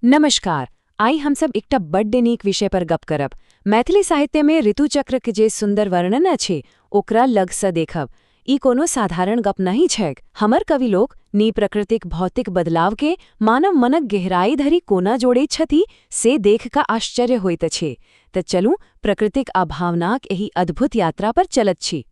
नमस्कार। आइ हमसब एकटा बड्ड नीक विषय पर गप करब। मैथिली साहित्यमे ऋतुचक्रक जे सुन्दर वर्णन अछि, ओकरा लगसँ देखब। ई कोनो साधारण गप नहि छैक। हमर कवि लोकनि प्रकृतिक भौतिक बदलावके मानव मनक गहराई धरि कोना जोड़ैत छथि, से देख कऽ आश्चर्य होइत अछि। तऽ चलू, प्रकृतिक आ भावनाक एहि अद्भुत यात्रा पर चलत छी।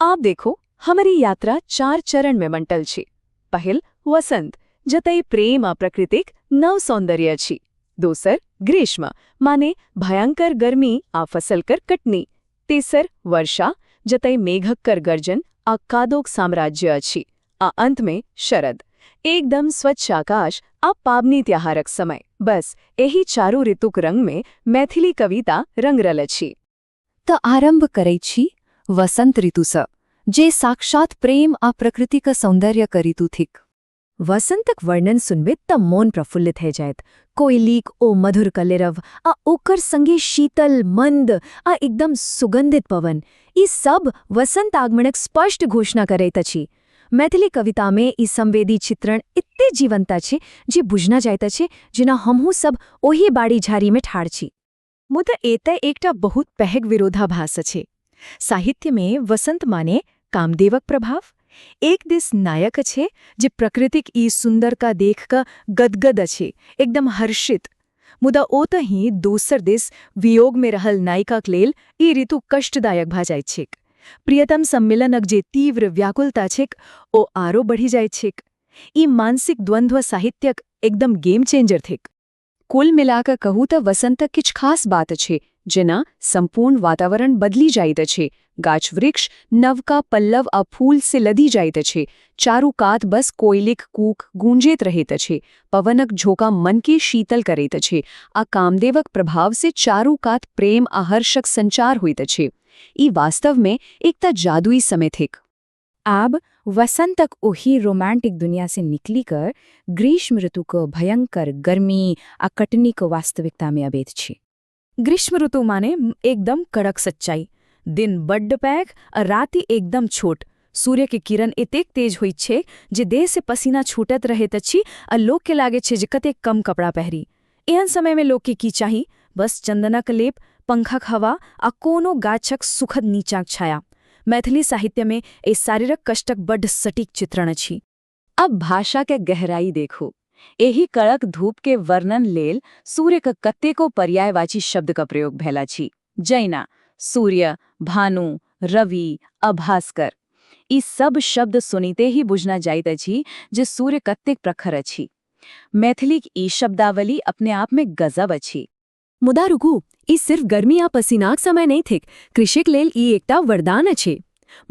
आब देखो, हमर ई यात्रा चार चरण में बंटल छी। पहिल वसंत, जतय प्रेम आ प्रकृतिक नव सौंदर्य अछि। दोसर ग्रीष्म, माने भयंकर गर्मी आ फसलकर कटनी। तेसर वर्षा, जतय मेघक गर्जन आ कादोक साम्राज्य अछि। आ अंत में शरद, एकदम स्वच्छ आकाश आ पाबनि त्योहारक समय। बस एहि चारू ऋतुक रंग में मैथिली कविता रंगरल अछि। तऽ आरंभ करै छी वसंत ऋतुसँ, जे साक्षात प्रेम आ प्रकृतिक सौंदर्यक ऋतु थिक। वसंतक वर्णन सुनबे तऽ मोन प्रफुल्लित भए जायत। कोयलीक ओ मधुर कलरव आ ओकर संगे शीतल, मंद आ एकदम सुगंधित पवन, ई सब वसंत आगमनक स्पष्ट घोषणा करैत अछि। मैथिली कवितामे ई संवेदी चित्रण एते जीवंत अछि जे बुझना जाइत अछि जेना हमहूँ सब ओही बाड़ी झाड़ीमे ठाढ़ छी। मुदा एतय एकटा बहुत पैघ विरोधाभास अछि। साहित्यमे वसंत माने कामदेवक प्रभाव। एक दिस नायक अछि जे प्रकृतिक ई सुंदरता देख कऽ गदगद अछि, एकदम हर्षित। मुदा ओतहि दोसर दिस वियोगमे रहल नायिकाक लेल ई ऋतु कष्टदायक भऽ जाइत छैक। प्रियतम सम्मिलनक जे तीव्र व्याकुलता छैक, ओ आरो बढ़ि जाइत छैक। ई मानसिक द्वंद्व साहित्यक एकदम गेम चेंजर थिक। कुल मिला कऽ कहू तऽ वसंतक किछु खास बात अछि, जेना संपूर्ण वातावरण बदलि जाइत अछि, गाछ वृक्ष नवका पल्लव आ फूल से लदि जाइत अछि, चारू कात बस कोयलिक कूक गूंजैत रहैत अछि, पवनक झोंका मन के शीतल करैत अछि आ कामदेवक प्रभाव से चारू कात प्रेम आ हर्षक संचार होइत अछि। ई वास्तवमे एकटा जादुई समय थिक। आब वसंतक ओही रोमांटिक दुनिया से निकली कर ग्रीष्म ऋतु क भयंकर गर्मी आ कटनी क वास्तविकता में अबैत छी। ग्रीष्म ऋतु माने एकदम कड़क सच्चाई। दिन बड्ड पैघ आ राति एकदम छोट। सूर्य के किरण एतेक तेज होइत छै जे देह से पसीना छूटैत रहैत अछि आ लोक के लागैत छै जे कतेक कम कपड़ा पहिरी। एहन समय में लोक के की चाही? बस चंदनक लेप, पंखाक हवा आ कोनो गाछक सुखद नीचाक छाया। मैथिली साहित्य में एहि शारीरिक कष्टक बड्ड सटीक चित्रण अछि। अब भाषा के गहराई देखू। एहि कड़क धूप के वर्णन लेल सूर्य के कतेको पर्यायवाची शब्द का प्रयोग भेल अछि, जैना सूर्य, भानु, रवि आ भास्कर। ई सब शब्द सुनिते ही बुझना जाइत अछि जे सूर्य कतेक प्रखर अछि। मैथिलीक ई शब्दावली अपने आप में गजब अछि। मुदा रुकू, ई सिर्फ गर्मी आ पसीनाक समय नहि थिक। कृषिक लेल ई एकटा वरदान अछि।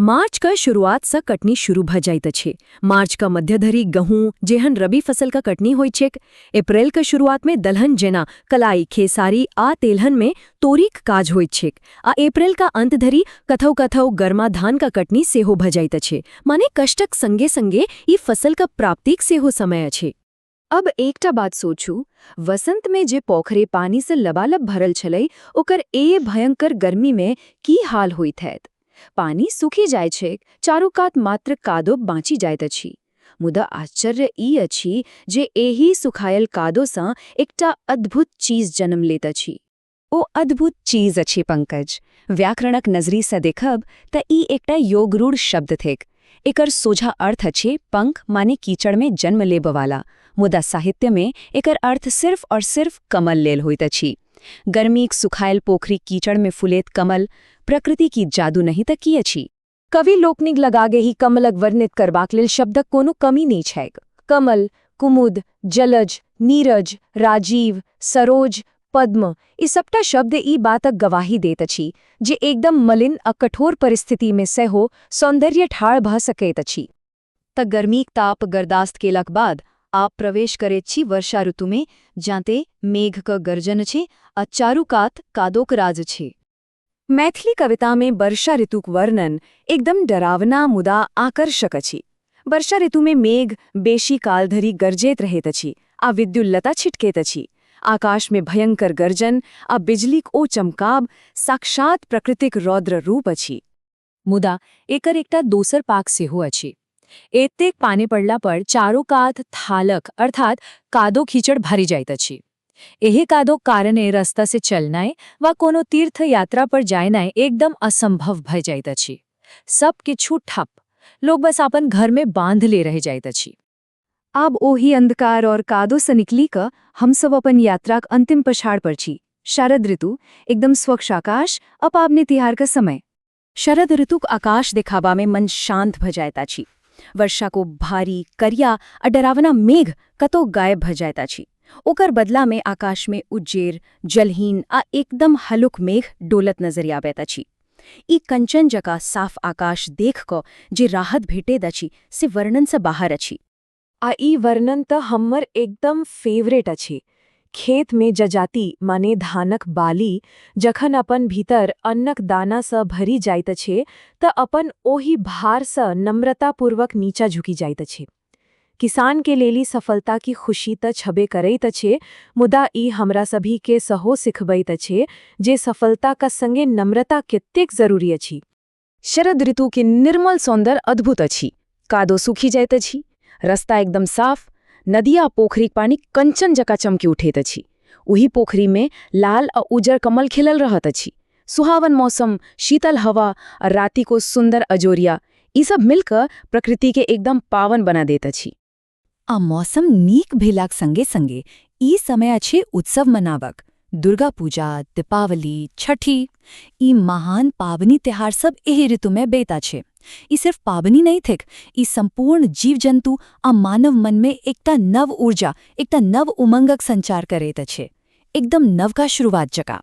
मार्च क शुरुआत सँ कटनी शुरू भऽ जाइत अछि। मार्च क मध्य धरि गहूँ जेहन रबी फसल क कटनी होइत छैक। अप्रैल क शुरुआत में दलहन, जेना कलाई, खेसारी आ तेलहन में तोरीक काज होइत छैक आ अप्रैल क अंत धरि कतहु कतहु गरमा धान क कटनी सेहो भऽ जाइत अछि। माने कष्टक संगे संगे ई फसल क प्राप्तिक सेहो समय अछि। अब एकटा बात सोचू, वसंत में जे पोखरे पानी से लबालब भरल छलै, ओकर ए भयंकर गर्मी में की हाल होइत हैत? पानी सूखि जाइ छै, चारू कात मात्र कादो बाँचि जाइत अछि। मुदा आश्चर्य ई अछि जे एहि सुखायल कादोसँ एकटा अद्भुत चीज जन्म लेत अछि। ओ अद्भुत चीज अछि पंकज। व्याकरणक नजरीसँ देखब तऽ ई एकटा योगरूढ़ शब्द थिक। एकर सोझा अर्थ अछि पंख, माने कीचड़मे जन्म लेबवाला। मुदा साहित्यमे एकर अर्थ सिर्फ और सिर्फ कमल लेल होइत अछि। गर्मीक सुखायल पोखरिक कीचड़मे फुलेत कमल, प्रकृति की जादू नहि तऽ की अछि? कवि लोकनिक लगागे ही कमलक वर्णित करबाक लेल शब्दक कोनो कमी नहि छैक। कमल, कुमुद, जलज, नीरज, राजीव, सरोज, पद्म, ई सबटा शब्द ई बातक गवाही दैत अछि जे एकदम मलिन आ कठोर परिस्थितिमे सेहो सौंदर्य ठाढ़ भऽ सकैत अछि। तऽ गर्मीक ताप बर्दाश्त केलाक बाद आप प्रवेश करैत छी वर्षा ऋतुमे, जाते मेघ क गर्जन छै आ चारू कात कादोक राज छै। मैथिली कवितामे वर्षा ऋतुक वर्णन एकदम डरावना मुदा आकर्षक अछि। वर्षा ऋतुमे मेघ बेशी काल धरि गरजैत रहैत अछि आ विद्युल्लता छिटकैत अछि। आकाशमे भयंकर गर्जन आ बिजलीक ओ चमकाब साक्षात प्रकृतिक रौद्र रूप अछि। मुदा एकर एकटा दोसर पाख सेहो अछि। एतेक पानि पड़ला पर चारू कात थालक अर्थात कादो कीचड़ भरि जाइत अछि। एहि कादोक कारणे रास्ता से चलनाइ वा कोनो तीर्थ यात्रा पर जायनाइ एकदम असंभव भए जाइत अछि। सब किछु ठप। लोग बस अपन घरमे बांधले रहि जाइत अछि। आब ओही अंधकार और कादो से निकली कऽ हमसब अपन यात्राक अंतिम पछाड़ पर छी। शरद ऋतु, एकदम स्वच्छ आकाश आ पाबनि तिहार का समय। शरद ऋतुक आकाश देखाबा में मन शांत भ जाइत अछि। वर्षा को भारी करिया आ डरावना मेघ कतौ गायब भ जाइत अछि। ओकर बदला में आकाश में उज्जेर, जलहीन आ एकदम हलुक मेघ डोलत नजरि आबैत अछि। ई कंचन जकाँ साफ आकाश देख कऽ जे राहत भेटैत अछि, से वर्णन से बाहर अछि। आ ई वर्णन तऽ हमर एकदम फेवरेट अछि। खेतमे जजाति माने धानक बाली जखन अपन भीतर अन्नक दानासँ भरि जाइत अछि, तऽ अपन ओहि भारसँ नम्रतापूर्वक नीचा झुकि जाइत अछि। किसान के लेल ई सफलता की खुशी तऽ छबे करैत अछि, मुदा ई हमरा सभी के सहो सिखबैत अछि जे सफलता का संगे नम्रता कतेक जरूरी अछि। शरद ऋतु के निर्मल सौंदर्य अद्भुत अछि। कादो सूखि जाइत अछि, रस्ता एकदम साफ, नदी आ पोखरिक पानि कंचन जकाँ चमकि उठैत अछि। ओही पोखरि में लाल आ उजर कमल खिलल रहत अछि। सुहावन मौसम, शीतल हवा आ राति को सुंदर अजोरिया, ई सब मिलकर प्रकृति के एकदम पावन बना देत अछि। आ मौसम नीक भेलाक संगे संगे ई समय अछि उत्सव मनाबक। दुर्गा पूजा, दीपावली, छठि, ई महान पाबनि त्योहार सब एहि ऋतुमे बेता छै। ई सिर्फ पाबनि नहि थिक, ई सम्पूर्ण जीव जन्तु आ मानव मनमे एकटा नव ऊर्जा, एकटा नव उमंगक संचार करैत अछि, एकदम नवका शुरुआत जकाँ।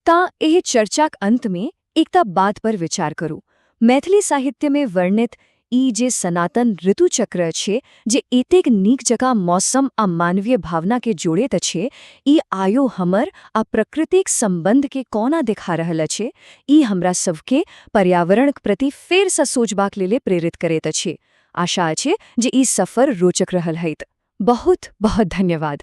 ता एहि चर्चाक अंतमे एकटा बात पर विचार करू। मैथिली साहित्यमे वर्णित ई जे सनातन ऋतुचक्र अछि, जे एतेक नीक जकाँ मौसम आ मानवीय भावना के जोड़ैत अछि, ई आयो हमर आ प्रकृतिक संबंध के कोना देखा रहल अछि। ई हमरा सबके पर्यावरणक प्रति फेरसँ सोचबाक लेल प्रेरित करैत अछि। आशा अछि जे ई सफर रोचक रहल होयत। बहुत बहुत धन्यवाद।